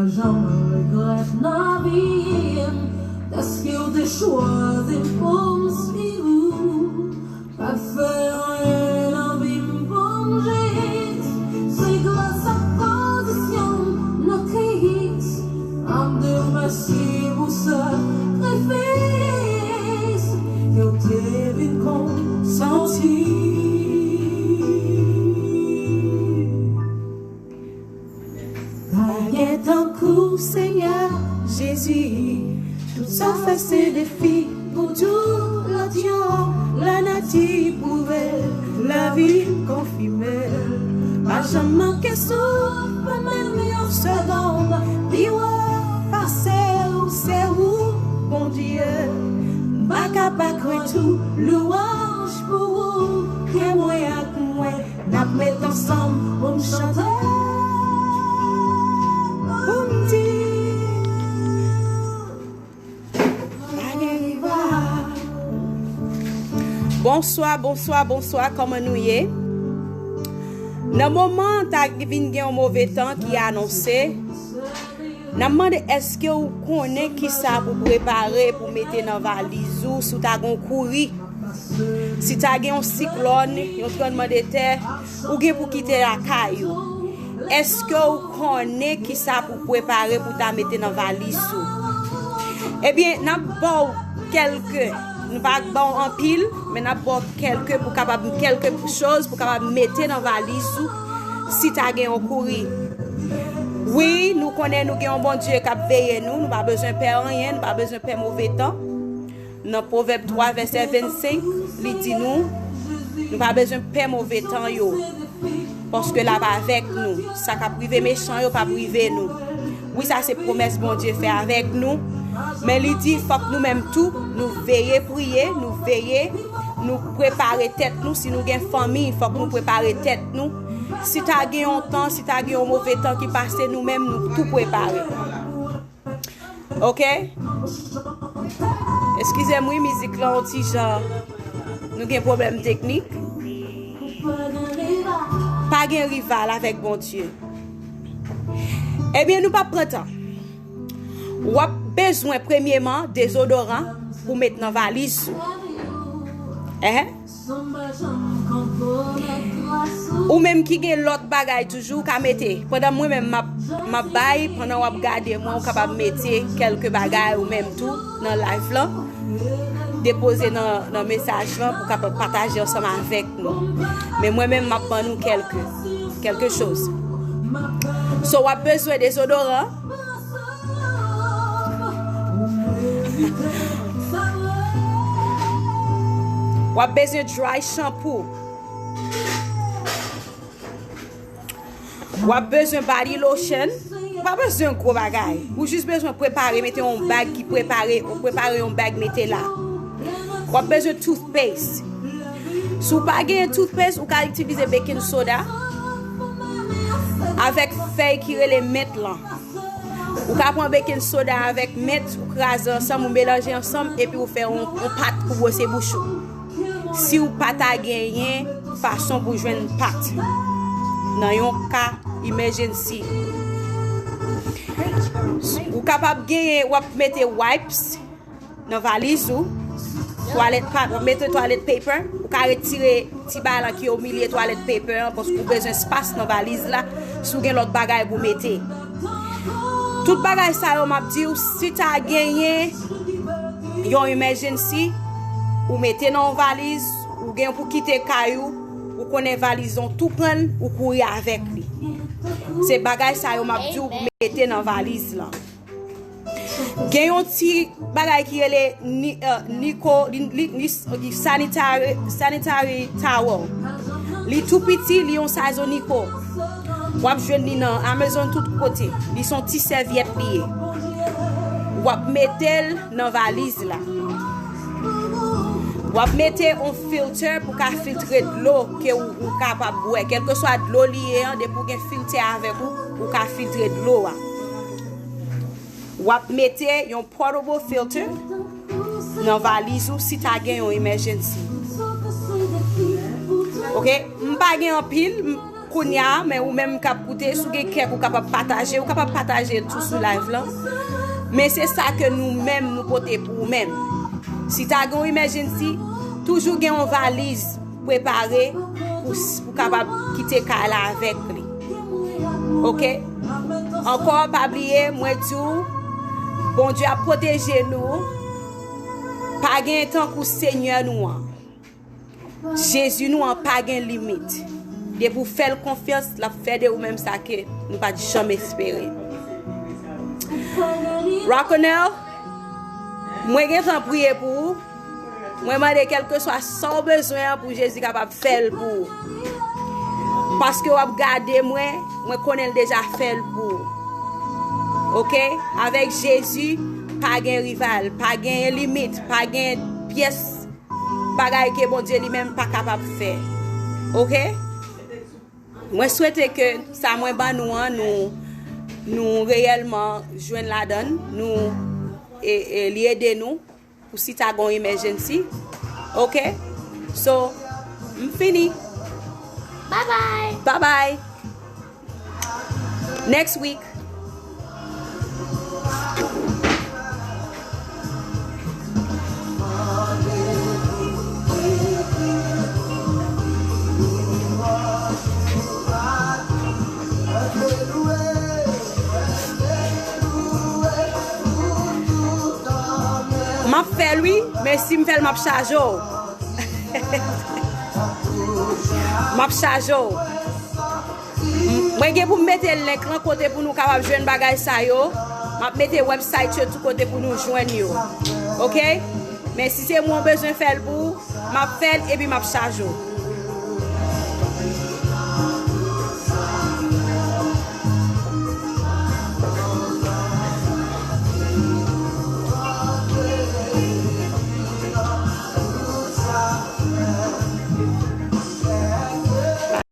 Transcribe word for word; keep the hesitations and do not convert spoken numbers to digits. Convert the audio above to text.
Janm regrèt nan vi m, dèske w te chwazi m pou m swiv ou. Pa t fè anyen nan vi m pou m jis, se gras ak pozisyon m nan Kris. M ap di w mèsi pou sakrifis ke w te vin konsanti. Pa gen tankou w, Senyè Jezi. Tout sa w fè se defi pou tou lòt yo. Lanati pwouve l, lavi konfime l. Pa janm manke souf, pa menm yon segonn. Pi wo pase w, se ou, Bondye. M pa ka pa kwè tou, louwanj pou ou. Kè mwen ak mwen, n ap met ansanm pou m chante, pou m di, pa gen rival. Bonswa, bonswa, bonswa, kòman nou ye? Nan moman ta vin gen yon move tan ki anonse, n ap mande èske w konnen kisa pou prepare, pou mete nan valiz ou, si w ta gen yon kouri. Si ta gen yon siklòn, yon tranblemanntè, ou gen pou kite lakay ou. Èske w konnen kisa pou prepare pou ta mete nan valiz ou? Ebyen, n ap ba w kèlke, nou pa ba w anpil, men n ap ba w kèlke pou kapab, kèlke choz pou kapab mete nan valiz ou si ta gen yon kouri. Wi, nou konnen nou gen yon Bondye k ap veye nou, nou pa bezwen pè anyen, nou pa bezwen pè move tan. Nan Pwovèb twa, vèsè vennsenk, li di nou, nou pa bezwen pè move tan yo, paske l ap avèk nou. Sa k ap rive mechan yo p ap rive nou. Wi, sa se pwomès Bondye fè avèk nou. Men li di, fòk nou menm tou, nou veye priye, nou veye, nou prepare tèt nou. Si nou gen fanmi, fòk nou prepare tèt nou. Si ta gen yon tan, si ta gen yon move tan ki pase, nou menm, nou tou prepare. Ok? Eskize m, wi, mizik lan yon ti jan. Nou gen pwoblèm teknik. Pa gen rival avèk Bondye. Ebyen, nou p ap pran tan. W ap bezwen, premyeman, dezodoran pou met nan valiz ou. Ehe. Ou menm ki gen lòt bagay toujou, ou ka mete. Pandan mwen menm m ap, m ap bay, pandan w ap gade mwen, ou kapab mete kèlke bagay ou menm tou nan live lan. Depoze nan, nan mesaj lan pou kapab pataje ansanm avèk nou. Men mwen menm, m ap ban nou kèlke, kèlke choz. So, w ap bezwen dezodoran. W ap bezwen dry shampoo. W ap bezwen body lotion. Pa bezwen gwo bagay. Ou jis bezwen prepare, mete yon bag ki prepare, ou prepare yon bag, mete la. W ap bezwen toothpaste. Si w pa genyen toothpaste, ou ka itilize baking soda avèk fèy ki rele mint lan. Ou ka pran baking soda avèk mint, ou kraze ansanm, ou melanje ansanm, epi ou fè yon, yon pat pou bwose bouch ou. Si w pa ta genyen fason pou jwenn pat nan yon ka emergency, ou kapab genyen, w ap mete wipes nan valiz ou, twalèt pa-, w ap mete twalèt paper, ou ka retire ti bagay lan ki omilye twalèt paper an, paske ou bezwen espas nan valiz la, si w gen lòt bagay pou mete. Tout bagay sa yo, m ap di w, si ta genyen yon emergency, ou mete nan yon valiz, ou gen pou kite kay ou, ou konnen valiz lan tou pran l, ou kouri avèk li. Se bagay sa yo m ap di w pou mete nan valiz lan. Gen yon ti bagay ki rele ni-, eh, niko, li, li, li, li sanitary, sanitary towel. Li tou piti, li yon size niko. W ap jwenn li nan Amazon tout kote. Li se yon ti sèvyèt li ye. W ap mete l nan valiz la. W ap mete yon filter pou ka filtre dlo ke ou, ou kapab bwè. Kèlkeswa dlo li ye an, depi w gen filtè avèk ou, ou ka filtre dlo a. W ap mete yon portable filter nan valiz ou si ta gen yon emergency. Ok, m pa gen anpil, m, Kounye a, men ou menm k ap koute, si w gen kè pou w kapab pataje, ou kapab pataje l tou sou live lan. Men se sa ke nou menm nou pote pou ou menm. Si ta gen yon emergency, toujou gen yon valiz prepare pou, pou kapab kite kay la avèk li. Oke? Ankò, pa bliye, mwen di w, Bondye ap pwoteje nou. Pa gen tankou Senyè nou an. Jezi nou an pa gen limit. Depi w fè l konfyans, l ap fè de ou menm sa ke nou pa t janm espere. Raconel, mwen gentan priye pou ou. Mwen mande kèlkeswa sa w bezwen an pou Jezi kapab fè l pou ou. Paske w ap gade mwen, mwen konnen l deja fè l pou ou. Oke? Avèk Jezi, pa gen rival, pa gen limit, pa gen pyès bagay ke Bondye li menm pa kapab fè. Oke? Mwen swete ke sa mwen ban nou an, nou, nou reyèlman jwenn ladan l, nou, e, e, li ede nou pou si ta gon emergency. Oke? So, m fini. Bye bye. Bye bye. Next week. M ap fè l wi, men si m fè l, m ap chaje w. M ap chaje w. Mwen gen pou m mete link lan kote pou nou kapab jwenn bagay sa yo. M ap mete website yo tou kote pou nou jwenn yo. Oke? Men si se mwen w bezwen fè l pou ou, m ap fè l epi m ap chaje w.